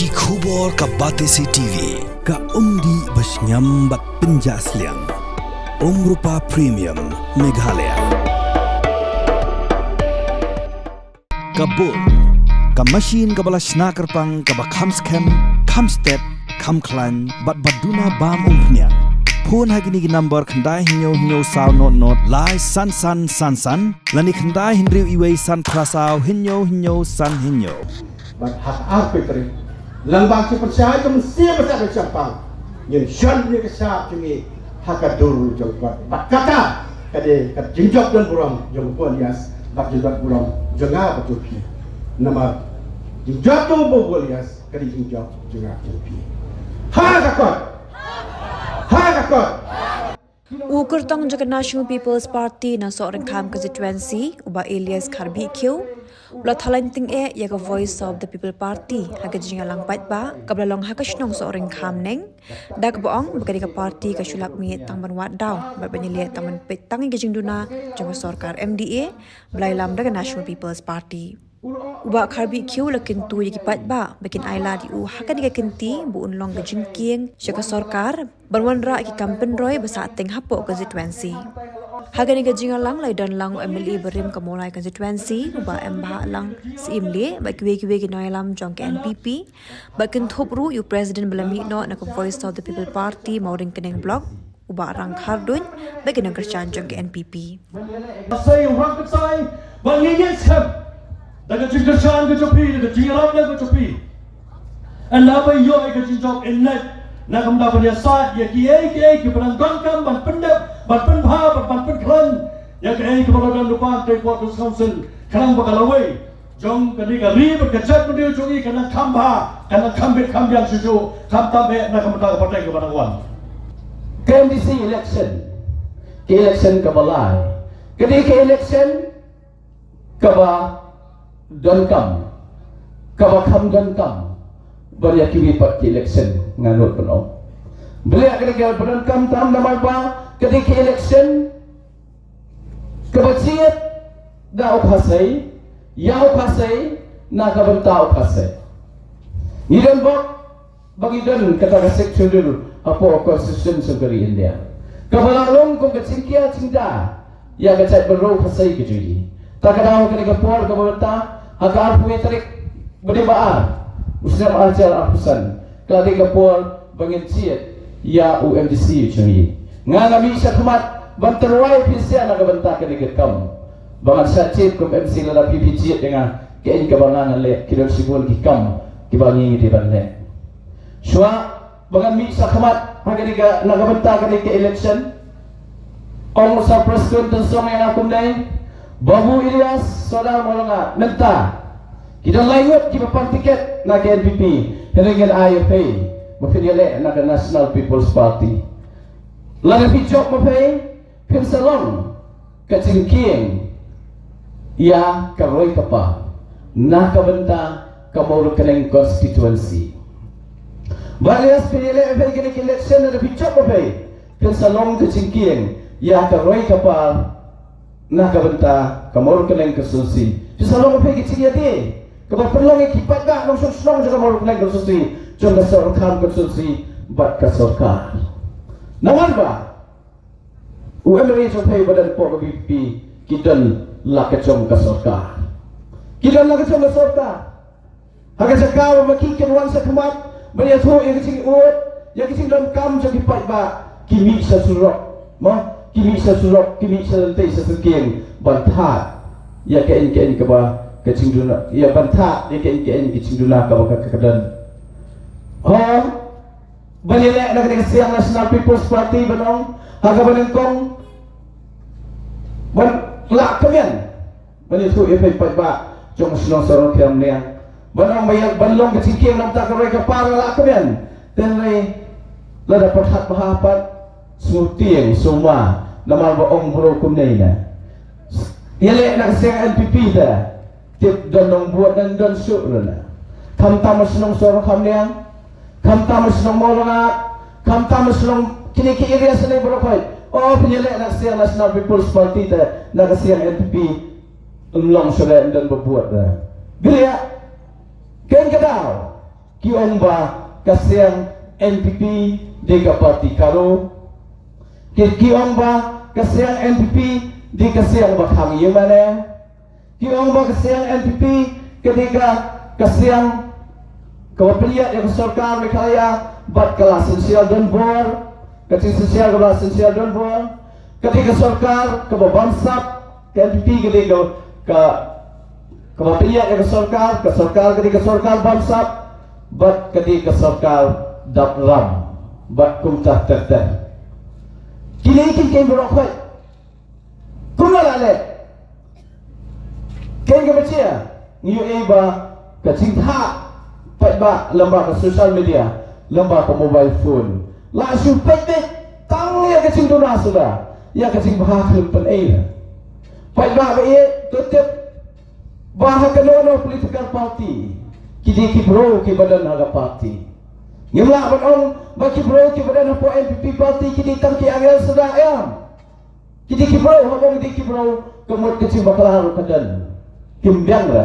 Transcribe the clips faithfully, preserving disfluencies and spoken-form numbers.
Ki khubor ka Batesi T V, ka umdih ba shngiam bad pynjah sliang. Umrupa Premium, Meghalaya. Ka bun, ka machine kaba la shna kyrpang kaba kham skhem, kham stet, kham khlaiñ, bad ba duna bam umphniang. Phone ha kine ki number khyndai hynñiew hynñiew saw not not lai san san san san, lane khyndai hynriew iwei san phra saw hynñiew hynñiew san hynñiew. Bad ha ka arphew tarik, lyngba ki pyrshah jong u Mynsiem Bakhuid Shyiap Pang, ngin shon ïa ka shap jong ngi ha ka dur jong ka kot. Bad kata ka dei ka jingjop don burom jong u Bah Elias bad jingjop burom jong nga bad jong phi. Namar jingjop jong u Bah Elias ka dei jingjop jong nga bad jong phi. Ha ka kot. Ha ka kot. U kyrtong jong ka National People's Party na Sohryngkham constituency, u Bah Elias Kharbih Khieu, u la thaw laiñ tyngeh ïa ka Voice of the People Party ha ka jingïalang paidbah kaba la long ha ka shnong Sohryngkham Neng, da kaba ong ba ka dei ka party ka shu lap miet tang ban wad daw bad ban ïaleh tang ban peit tang ïa ka jingduna jong ka sorkar M D A ba la ïalam da ka National People's Party. U Bah Kharbih Khieu u la kyntu ïa ki paidbah ba kin ailad ïa u ha kane ka kynti ba un long ka jingkieng sha ka sorkar ban wanrah ïa ki kam pynroi ba sahteng hapoh constituency. Ha kane ka jingïalang la ïadon lang u M L A barim ka Mawlai constituency, u Bah M Bhahlang Syiemlieh, bad kiwei kiwei ki nongïalam jong ka N P P, bad kynthup ruh ïa u president ba la mih noh na ka Voice of the People Party Mawryngkneng Block, u Bah Rangkhar Duid, bad ki nongkyrshan jong ka N P P. Sa ïa u Rangkynthei, ba ngi ngeit skhem da ka jingkyrshan ka jong phi, da ka jingïarap ka jong phi, ynda ba ïoh ïa ka jingjop, ynda na ka bynta ban ïasaid ïa kiei kiei kiba nang donkam ban pyndep, ban pynbha, ban, ban pynkhlaiñ ïa kaei kaba la don lypa Tripura Council, khnang ba ka lawei jong kane ka ri bad ka jaitbynriew jong ngi kan nang kham bha, kan nang kham bit kham biang shuh shuh, khamtam eh na ka bynta ka pateng kaba nang wan. Ka M D C election, ka election kaba lai, ka dei ka election kaba donkam, kaba kham donkam ban ïa kiwei pat ki election, nga nud ban ong. Balei ka dei kaba donkam? Tam namar ba ka dei ka election kaba jied da u Khasi, ïa u Khasi, na ka bynta u Khasi. Ngi don bok ba ngi don kata ka Sixth Schedule hapoh Constitution jong ka ri India, kaba la long kum ka jingkhia jingda ïa ka jaitbynriew Khasi ka jong ngi. Ta ka daw kane ka por kaba mynta, ha ka arphew tarik ba dei ba ar u snem ar hajar arphew san, ka la dei ka por ba ngin jied ïa u M D C jong ngi. Nga nga mih shakhmat ban tyrwa ïa phi sha na ka bynta kane ka kam, ba ngan shah jied kum M C lada phi phi jied ïa nga. Kaei kaba nga ngan leh, ki don shibun ki kam kiba ngi dei ban leh. Shuwa ba ngan mih shakhmat ha kane ka, na ka bynta kane ka election, ong u Sir Prestone Tynsong ïa nga kumne, Babu Elias Sordar Mawlyngngad, mynta ki don lai ngut kiba pan tiket na ka N P P, hynrei ngan ai ïa phi ba phin ïaleh na ka National People's Party. Lada phi jop ma phi, phin sa long ka jingkieng ïa ka roi ka par na ka bynta ka Mawryngkneng constituency. Bah Elias, phin ïaleh phi kane ka election, lada phi jop ma phi, phin sa long ka jingkieng ïa ka roi ka par na ka bynta ka Mawryngkneng constituency. Phin sa long ma phi ka jingïadei kaba pynlong ïa ki paidbah nongshong shnong jong ka Mawryngkneng constituency, jong ka Sohryngkham constituency bad ka sorkar. Namar ba u M L A jong phi ba don hapoh ka V P P ki don la ka jong ka sorkar. Ki don la ka jong ka sorkar. Ha ka jaka ba ma ki kin wan shakhmat ban ïathuh ïa ka jingud, ïa ka jingdonkam jong ki paidbah, ki mih sha surok. Mo, ki mih sha surok, ki mih sha lynti sha syrkieng ban thad ïa kaei kaei kaba ka jingduna, ïa ban thad ïa kaei kaei ka jingduna kaba ka, ka, ka don. Ho, ban ïaleh na kane ka Siang National People's Party ban ong ha kaba nyngkong ban lah kmen ban ïathuh ïa phi paidbah jong ka shnong Sohryngkham Niang, ban ong ba ïa ban long ka jingkieng na ka bynta ka roi ka par, lah kmen. Te hynrei lada pyrkhat bha pat, sngewtieng sngewma, namar ba ong briew kumne na, ïaleh na ka Siang N P P te tip don nongbud, nang don shuh ruh na. Khamtam shnong Sohryngkham Niang, khamtam shnong Mawlyngngad, khamtam shnong kine ki area shnong baroh khoit. O, phin ïaleh na ka Siang National People's Party te, na ka Siang N P P, ym long shuh, ym don ba bud ruh. Balei? Kane ka daw Ki ong ba ka siang N P P dei ka party karo. Ki, ki ong ba ka siang N P P dei ka siang ba khang ïing mane. Ki ong ba ka siang N P P ka dei ka, ka siang kaba pynïaid ïa ka sorkar Meghalaya bad ka la synshar don bor. Ka jingsynshar kaba la synshar don bor. Ka dei ka sorkar kaba bamsap, ka N P P ka dei ka, ka, kaba pynïaid ïa ka sorkar, ka sorkar ka dei ka sorkar bamsap, bad ka dei ka sorkar dap ram, bad kumta ter ter. Kine ki keiñ baroh khoit. Kumno la leh? Keiñ kaba jia, ngi ïohi ba ka jingtha paidbah lyngba ka social media, lyngba ka mobile phone, la shu peit beit tang ïa ka jingduna suda, ïa ka jingbha khlem pynei. Paidbah ba ïeit to tip ba ha kano kano political party, ki dei ki bro kiba don ha ka party. Ngim lah ban ong ba ki bro kiba don hapoh N P P party ki dei tang ki angel suda, em. Ki dei ki bro, haba ki dei ki bro, ka mut ka jingbakla ruh ka don. Kim biang re.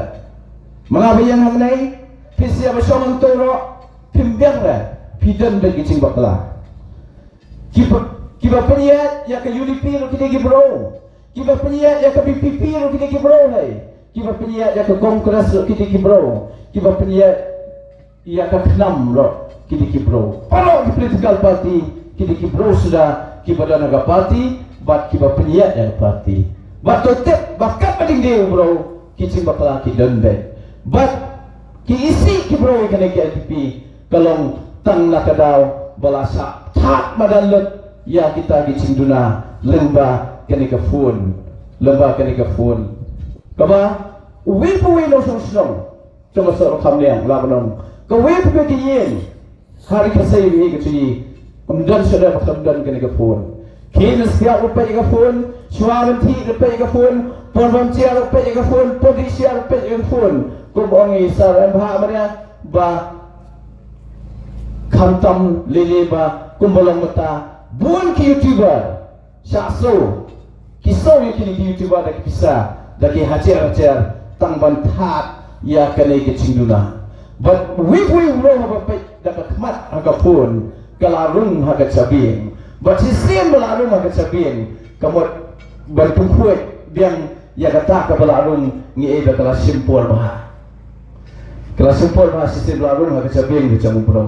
Ma nga ba ïeng hangne, phi sa ïa ba shong hangto ruh, phim biang re. Phi don beit ka jingbakla. Kiba, kiba pynïaid ïa ka U D P ruh ki dei ki bro. Kiba pynïaid ïa ka V P P ruh ki dei ki bro, hei. Kiba pynïaid ïa ka Congress ruh ki dei ki bro. Kiba pynïaid ïa ka KHNAM ruh ki dei ki bro. Baroh ki political party ki dei ki bro suda, kiba don ha ka party bad kiba pynïaid ïa ka party. Bad to tip ba katba dang dei u bro, ki jingbakla ki don beit. Bad ki isih ki bro ïa kane ka N P P ka long tang na ka daw ba la shah thad madan lut ïa kita ki jingduna lyngba kane ka phone, lyngba kane ka phone. Kaba uwei pa uwei nongshong shnong jong ka Sohra Kham Niang, lah ban ong, kawei pa kawei ka ïing ha ri Khasi ri ka jong ngi, ym don shuh ba khlem don kane ka phone. Khie mynstep ruh peit ïa ka phone, shuwa ban thied ruh peit ïa ka phone, por ban jia ruh peit ïa ka phone, por dih syiar ruh peit ïa ka phone. Kumba ong i Sir M Bhah mynne ba khamtam lei lei ba kumba long mynta bun ki YouTuber shah siew, ki siew ïa kine ki YouTuber da ki pisa, da ki hajar hajar, tang ban thad ïa kane ka jingduna. Bad uwei pa uwei u bro haba peit da ka khmat ha ka phone, ka la rung ha ka jabieng. Bad shisien ba la rung ha ka jabieng, ka mut ban pynkhuid biang ïa kata kaba la rung, ngi ïohi ba ka la shim por bha. Ka la shim por bha shisien ba la rung ha ka jabieng ka jong u bro.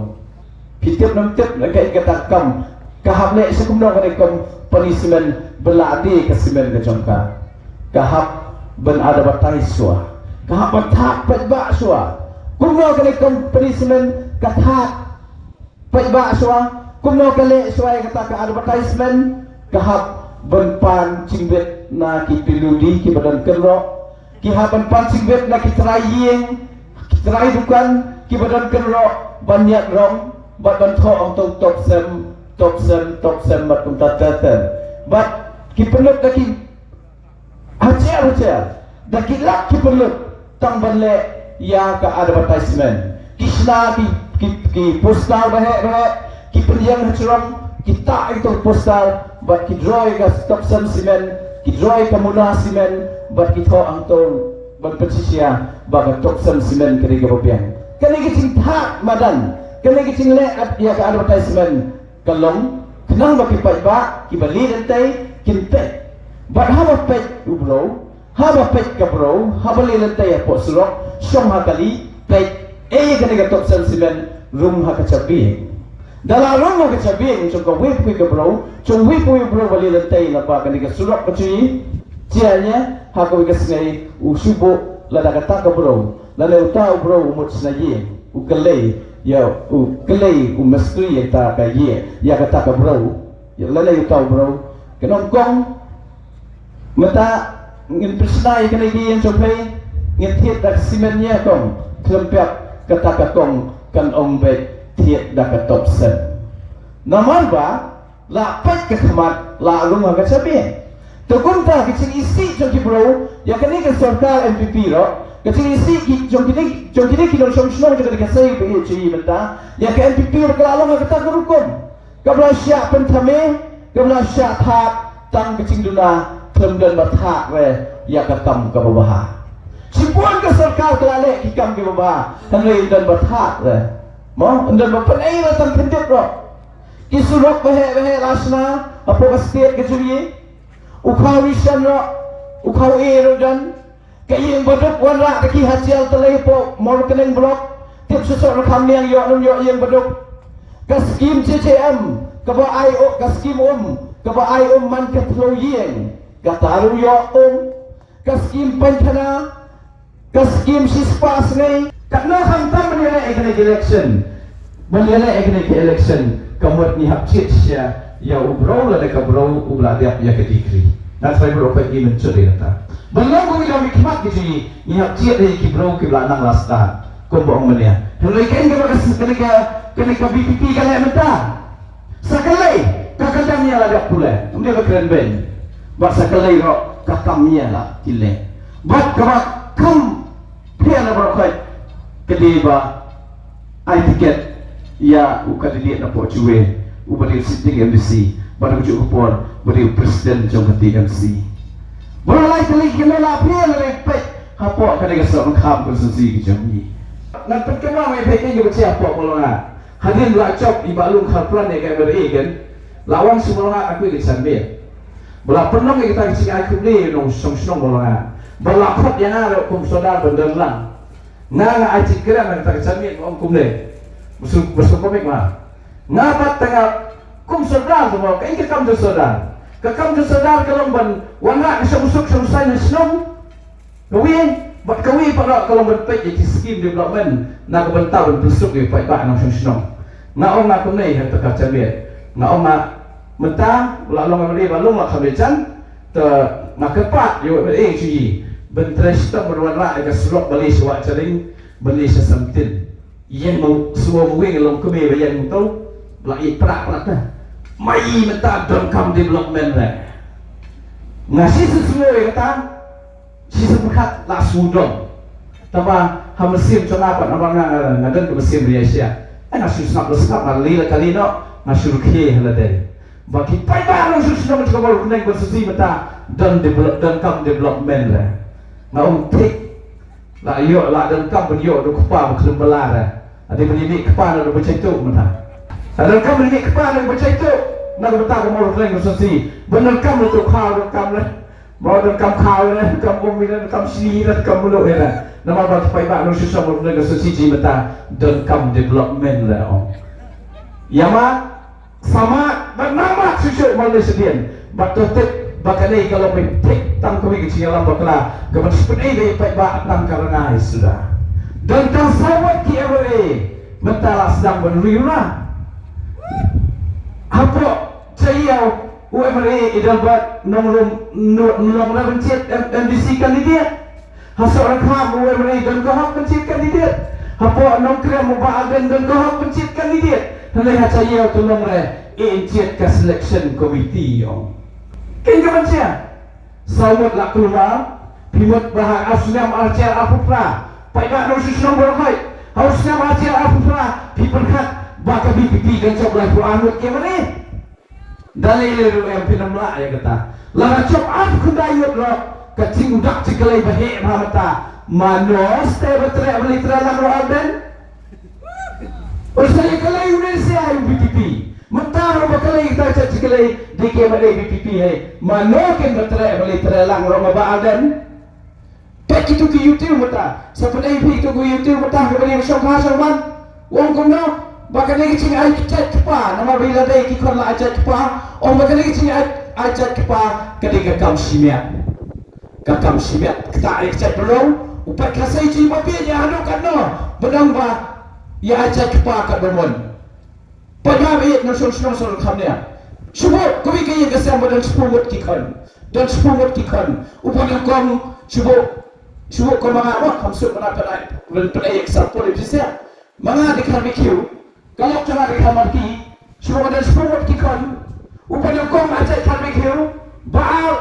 Phi tip ne ym tip, na kaei kata ka kam, ka hap leh shi kumno kane ka company cement ba la die ka cement ka jong ka. Ka hap ban advertise shuwa. Ka hap ban thad paidbah shuwa. Kumno kane ka company cement ka thad paidbah shuwa, kumno ka leh shuwa ïa kata ka advertisement, ka hap ban pan jingbit na ki pynludi kiba don kynroh, ki hap ban pan jingbit na ki trai ïing, ki trai dukan kiba don kynroh, ban ñiad rong bad ban thoh hangto Top Cement, Top Cement, Top Cement bad kumta ter ter. Bad ki pynlut da ki hajar hajar, da ki lak ki pynlut tang ban leh ïa ka advertisement. Ki shna ki, ki, ki poster ba heh ba heh, ki pynïeng ha jrong, ki tah ïa kito ki poster, bad ki draw ïa ka Top Cement cement, ki draw ïa ka muna cement, bad ki thoh hangto ban pynshai ba ka Top Cement cement ka dei kaba biang. Kane ka jingthad madan, kane ka jingleh ïa ka advertisement, ka long khnang ba ki paidbah kiba leit lynti kin peit. Bad haba peit u bro, haba peit ka bro, haba leit lynti hapoh surok, shong ha kali, peit, ei, kane ka Top Cement cement rung ha ka jabieng. Da la rung ha ka jabieng jong kawei pa kawei ka bro, jong uwei pa uwei u bro ba leit lynti lyngba kane ka surok ka jong ngi, jia nia ha kawei ka sngi u shu buh lada kata ka bro, lada uta u bro u mut shna ïing, u kylli ïa, u kylli u mistri ïa kata ka ïing, ïa kata ka bro, ïa lada uta u bro, ka ong, kong, mynta ngin pynshna ïa kane ka ïing jong phi, ngin thied da ka cement nia kong, khlem pep kata ka kong kan ong beit thied da ka Top Cement. Namar ba la peit ka khmat, la rung ha ka jabieng. Te kumta ka jingisih jong ki bro ïa kane ka sorkar N P P ruh, ka jingisih ki jong kine, jong kine ki nongshong shnong jong kane ka seng ba ïeit jong ngi mynta ïa ka N P P ruh ka la long ha kata ka rukom. Kaba la shah pynthame, kaba la shah thad tang ka jingduna, khlem don ba thad re ïa ka kam kaba bha. Shibun ka sorkar ka la leh ki kam kiba bha, hynrei ym don ba thad re. Mo, ynda ba pynei la tang pyndep ruh. Ki surok ba heh ba heh la shna hapoh ka state ka jong ngi. U khaw Ri Shan ruh, u khaw e ruh don. Ka ïing baduk wanrah da ki hajar tylli hapoh Mawryngkneng block. Tip shuh shuh ruh kham niang ïoh nym ïoh ïing baduk. Ka skim C C M kaba ai o ka skim um kaba ai um man ka thliew ïing. Kata ruh ïoh um. Ka skim pynkhana, ka skim shispah sngi. Katno khamtam ban ïaleh ïa kane ka election. Ban ïaleh ïa kane ka election ka mut ngi hap jied shisha ïa u briew lane ka briew uba la dep ïa ka degree. Nga tharai baroh khoit ngi mynjur ïa kata. Ban long kum ïa u khmat ka jong ngi, ngi hap jied ïa ki briew kiba la nang la stad. Kumba ong mynne. Hynrei kane ka, kane ka, kane ka V P P ka leh mynta. Sa kawei ka kyrdan ïa la dep pule, ym dei ba kren beiñ. Bad sa kawei ruh ka kam ïa la ki leh. Bad kaba kham pher na baroh khoit ka dei ba ai tiket ïa u candidate na pdeng uwei uba dei u sitting M D C bad ka juh ka por ba dei u president jong ka T M C. Baroh lai tylli ki la pher na ring peit hapoh kane ka Sohryngkham constituency ka jong ngi. Ngan pynkynmaw ïa phi kane ka ba jia hapoh Mawlynga. Hadien ba la jop i Bah Lung Kharpran ïa ka M L A kan, la wan sha Mawlynga ïa ka janmiet. Ba la pynlong ïa kata ka jingai kumne nongshong shnong Mawlynga. Ba la khot ïa nga ruh kum sordar ban don lang. Nga nga ai jingkren na kata ka janmiet ba ong kumne. Ba shu, ba shu kumne ma. Nga pat tang nga kum sordar tu mo, kaei ka kam jong sordar? Ka kam jong sordar ka long ban wanrah ka shong suk shong saiñ ha shnong. Kawei, bad kawei pat ruh ka long ban peit ïa ki skim development na ka bynta ban pynsuk ïa u paidbah nongshong shnong. Nga ong nga kumne ha kata ka janmiet. Nga ong nga mynta la long M L A ba long la kham ïa jan. Te nga kyrpad ïa u M L A jong ngi ban trei shitom ban wanrah ïa ka surok ba leit sha Wah Jaring, ba leit sha Samtin. Ïeng mo suwa mo weng long kmie ba ïeng to. Ba la ïeit prah prah ta. Mai mynta donkam development re. Nga shisha sngew ïa kata. Shisha pyrkhat la shu don. Tangba ha mynsiem jong nga pat namar nga, nga, nga don ka mynsiem ria sha. Ai nga shu sngap la sngap, nga lei la kali noh, nga shu rkhie ha lade. Ba ki paidbah nongshong shnong jong ka Mawryngkneng constituency mynta don develop, donkam development re. Nga ong thik. La ïoh, la donkam ban ïoh da u kpa ba khlem bala re. Ade ban ïa mih kpa na da ba jaitu mynta. La donkam ban ïa mih kpa na da ba jaitu. Na da mynta ka Mawryngkneng constituency. Ban donkam da tu khaw donkam re. Ba donkam khaw re, donkam um re, donkam shini re, donkam mluh re. Namar ba ki paidbah nongshong shnong Mawryngkneng constituency mynta donkam development re ong. Ïa ma Sa mad bad nang mad shuh shuh ma lei shadien. Bad to tip ba kane ka long ba thik tang kawei ka jingïalam bakla kaban shu pyni ba ïa paidbah tang ka rangai suda. Don tang saw ngut ki M L A mynta la sdang ban riewna. Hapoh Jaïaw u M L A Adelbert Nongrum Nongrum Nongrum Rynjit M D C candidate. Ha Sohryngkham u M L A don ka hok ban jied candidate. Hapoh Nongkrem u Bah Ardent don ka hok ban jied candidate. Hynrei ha Jaïaw Tulong re yn jied ka selection committee ong. Kin ka ban jia. Saw ngut la kulmar, phi mut ba ha u snem ar hajar arphew phra. Paidbah nongshong shnong baroh khoit. Ha u snem ar hajar arphew phra phi pyrkhat ba ka V P P kan jop laiphew ar ngut ki M L A. Da lei lei ruh em phin ym lah ïa kata. Lada jop arphew khyndai ngut ruh ka jingdak jingkylli ba heh bha mynta. Mano step ba treh ba leit treh lang ruh Ardent? Ur sa ïa kylli une sa ïa U B T P. Mynta ruh ba kylli kita jait jingkylli dei ki M L A B P P hei. Mano kin ba treh ba leit treh lang ruh ma Bah Ardent? Peit kito ki YouTube mynta. Sa pynei phi kito ki YouTube mynta kaba dei ba shongkha shongman. U ong kumno ba kane ka jingai jait kpa namar ba ïa lade ki khon la ai jait kpa. Ong ba kane ka jingai ai jait kpa ka dei ka kam shimet. Ka kam shimet kata ai jait briew. U peit ka sei jingbabieit ïa haduh katno ba dang ba ïa ai jait kpa katba mon. Paidbah ba ïeit nongshong shnong Sohryngkham ne. Shu buh kawei ka ïing ka sem ba don shiphew ngut ki khon. Don shiphew ngut ki khon. U ba nyngkong shu buh, shu buh khon ma nga mo kham suk ba na pynai, pynai ïa ka sampul ïa phi seh. Ma nga dei Kharmikhew. Ka lok jong nga dei Kharmarki. Shu buh ba don shiphew ngut ki khon. U ba nyngkong ai jait Kharmikhew. Ba ar,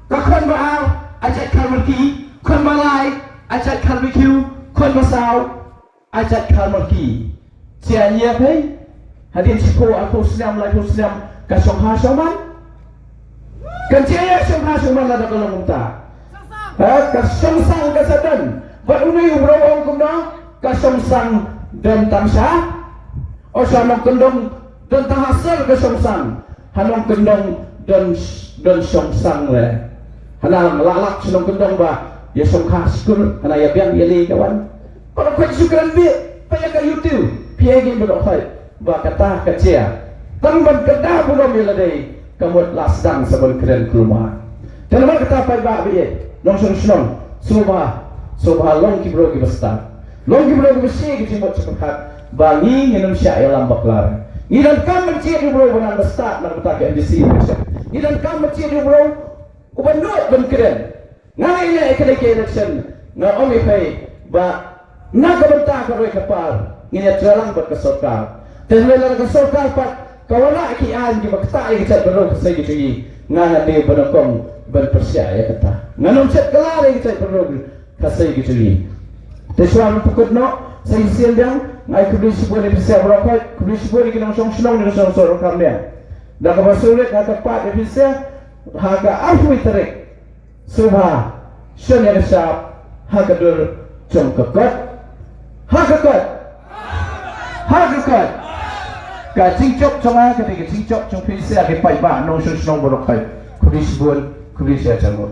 ka khon ba ar ai jait Kharmarki. Khon ba lai ai jait Kharmikhew. Khon ba saw ai jait Kharmarki. Jia ïa phi hadien shiphew arphew snem laiphew snem ka shongkha shongman. Kan jia ïa shongkha shongman lada ka long kumta. Ha, ka shongsang ka sa don. Bad une u briew ong kumno ka shongsang don tang sha O sha nongkyndong don tang ha sor ka shongsang. Ha nongkyndong don, don shongsang le. Hana la lak sha nongkyndong ba ïa shongkha skul, hana ïa biang ïa lei ka wan. Ba la khot shu kren bit, ba ïa ka YouTube, phi ïa gin ba la khot ba kata ka jia. Tang ban kata burom ïa lade, ka mut la sdang sa ban kren kulmar. Te namar kata paidbah ba ïeit, nongshong shnong, sngewbha, sngewbha long ki briew kiba stad. Long ki briew kiba shim ki jingmut jingpyrkhat ba ngi ngin ym shah ïalam bakla. Ngi donkam ban jied ïa u briew uba nang ba stad na ka bynta ka M D C election. Ngi donkam ban jied ïa u briew uba nud ban kren. Nga ïa kane ka election nga ong ïa phi ba na ka bynta ka roi ka par ngin ïa trai lang bad ka sorkar. Te hynrei lada ka sorkar pat ka wanrah ki aiñ kiba ktah ïa ka jaitbynriew ka sei ka jong ngi, nga ngan dei ba nyngkong ban pyrshah ïa kata. Ngan ym shet kylla ïa ka jaitbynriew ka sei ka jong ngi. Te shuwa ban pynkut noh, sa shisien biang nga ai khublei shibun ïa phi sa baroh khoit, khublei shibun ïa ki nongshong shnong, ki nongshong shnong ruh kam biang. Da kaba shu rit nga kyrpad ïa phi sa ha ka arphew tarik. Sngewbha shon ïa ka shap ha ka dur jong ka kot. Ha ka kot. Ha ka kot. Ka jingjop jong nga ka dei ka jingjop jong phi sa ki paidbah nongshong shnong baroh khoit. Khublei shibun, khublei shihajar nguh.